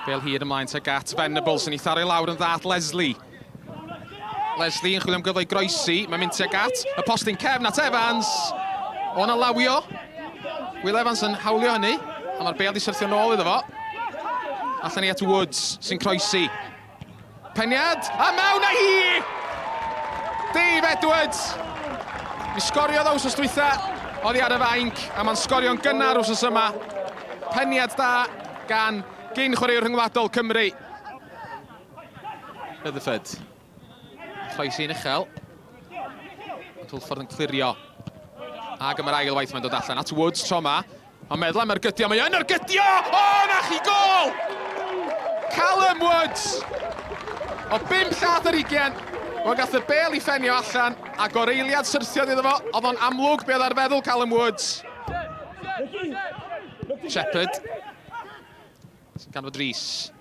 Bel hir ymlaen tuag at Venables yn ei tharu lawr yn dda at Leslie. Leslie yn chwilio am gyfle i groesi. Mae'n mynd tuag at y postyn cefn at Evans. O'n alawio. Will Evans yn hawlio hynny. A mae'r bel di syrthio nôl iddo fo. Allan ni at Woods sy'n croesi. Peniad, a mewn â hi! Dave Edwards! Mi sgoriodd o wsos dwytha, oddi ar y fainc, a mae'n sgorio'n gynnar wsos yma. Peniad da gan gyn chwaraewr rhyngwladol Cymru. Rutherford. Croesi'n uchel. Ond Hwlffordd yn clirio. Ac am yr ail waith mae'n dod allan at Woods tro yma. Mae'n meddwl am ergydio, mae yn ergydio! O, na chi gol! Callum Woods! O 5 llath ar 20, wel gath y bel i ffenio allan, ac o'r eiliad syrthiodd iddo fo, oedd o'n amlwg be oedd ar feddwl Callum Woods. Shepherd. Sy'n canfod Rees.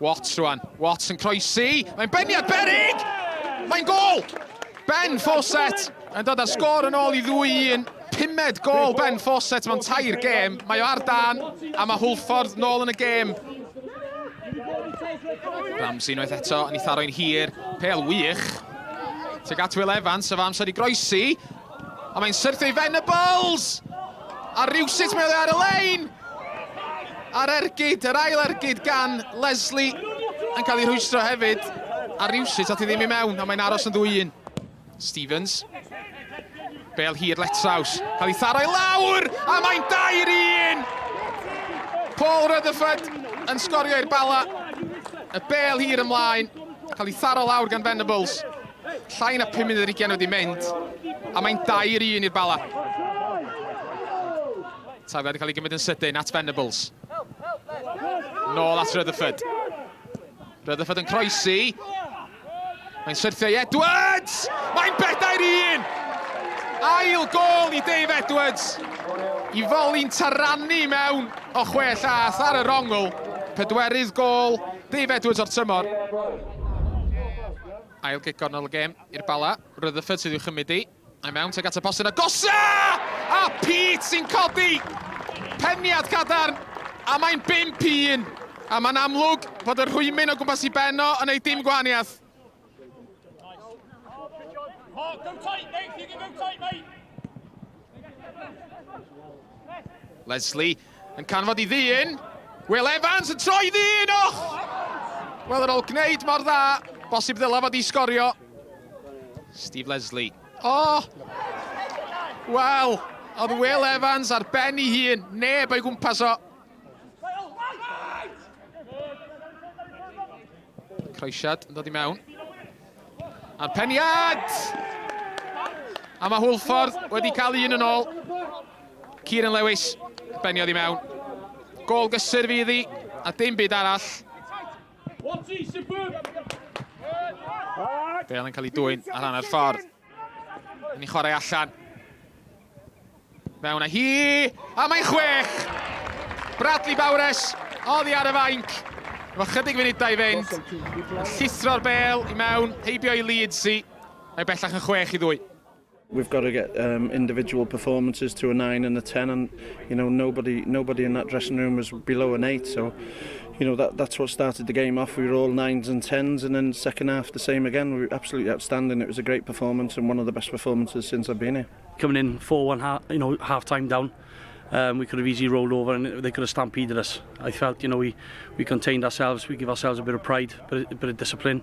Watts rwan. Watts yn croesi. Mae'n beniad berig! Mae'n gol! Ben Fawcett yn dod â'r sgôr yn ôl i 2-1. Pumed gol Ben Fawcett mewn tair gêm. Mae o ar dan a mae Hwlffordd nôl yn y gêm. Ramsey unwaith eto yn ei tharo'n hir. Pêl wych. Tuag at Will Evans, efo amser i groesi. A mae'n syrthio i Venables! A rhywsut mae o ar y lein! A'r ergyd, yr ail ergyd gan Leslie yn cael ei rhwystro hefyd. A rhywsut at i ddim i mewn, a mae'n aros yn 2-1. Stevens. Bel hir Letraws. Cael ei tharo i lawr, a mae'n 2-1! Paul Rutherford yn sgorio i'r Bala. Y bel hir ymlaen, cael ei tharo lawr gan Venables. Llai na 5 munud ar 20 wedi mynd, a mae'n 2-1 i'r Bala. Tafliad yn cael ei gymryd yn sydyn at Venables. Nôl at Rutherford. Rutherford yn croesi. Mae'n syrthio i Edwards! Mae'n bedair i un! Ail gol i Dave Edwards. I foli'n taranu mewn o chwe llath ar yr ongl. Pedwerydd gol Dave Edwards o'r tymor. Ail gic gornel y gêm i'r Bala. Rutherford sydd i'w chymryd i. A'i mewn tuag at y postyn agosa! A Pete sy'n codi! Peniad cadarn! A mae'n 5-1! A mae'n amlwg bod y rhwymyn o gwmpas i ben o yn ei dim gwahaniaeth. Leslie yn canfod i ddyn. Will Evans yn troi ddyn! Och! Wel, ar ôl gwneud mor dda, bosib ddylai fod i sgorio. Steve Leslie. O! Wel, oedd Will Evans ar ben ei hun, neb o'i gwmpas o. Croesiad yn dod i mewn. A'r peniad! A mae Hwlffordd wedi cael un yn ôl. Kieran Lewis, beniodd i mewn. Gôl gysur fydd hi, a dim byd arall. Bale yn cael ei dwyn ar hanner ffordd. Yn ei chwarae allan. Mewn â hi, a mae'n chwech! Bradley Bowres, oddi ar y fainc. Efo chydig funudau i fynd. Yn llithro'r bel i mewn, heibio i Leeds i. Mae bellach yn chwech i ddwy. We've got to get um, individual performances to a 9 and a 10 and you know nobody nobody in that dressing room was below an 8 so you know that that's what started the game off we were all nines and tens and then second half the same again we were absolutely outstanding it was a great performance and one of the best performances since I've been here coming in 4-1 half, you know half time down um, we could have easily rolled over and they could have stampeded us. I felt, you know, we, we contained ourselves, we give ourselves a bit of pride, bit of, bit of discipline.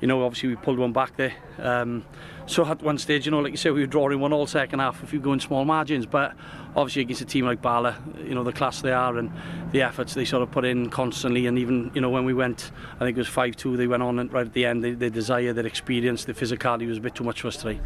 You know, obviously we pulled one back there. Um, so at one stage, you know, like you said, we were drawing one all second half if you go in small margins, but obviously against a team like Bala, you know, the class they are and the efforts they sort of put in constantly, and even, you know, when we went, I think it was 5-2, they went on and right at the end, their desire, their experience, their physicality was a bit too much for us today.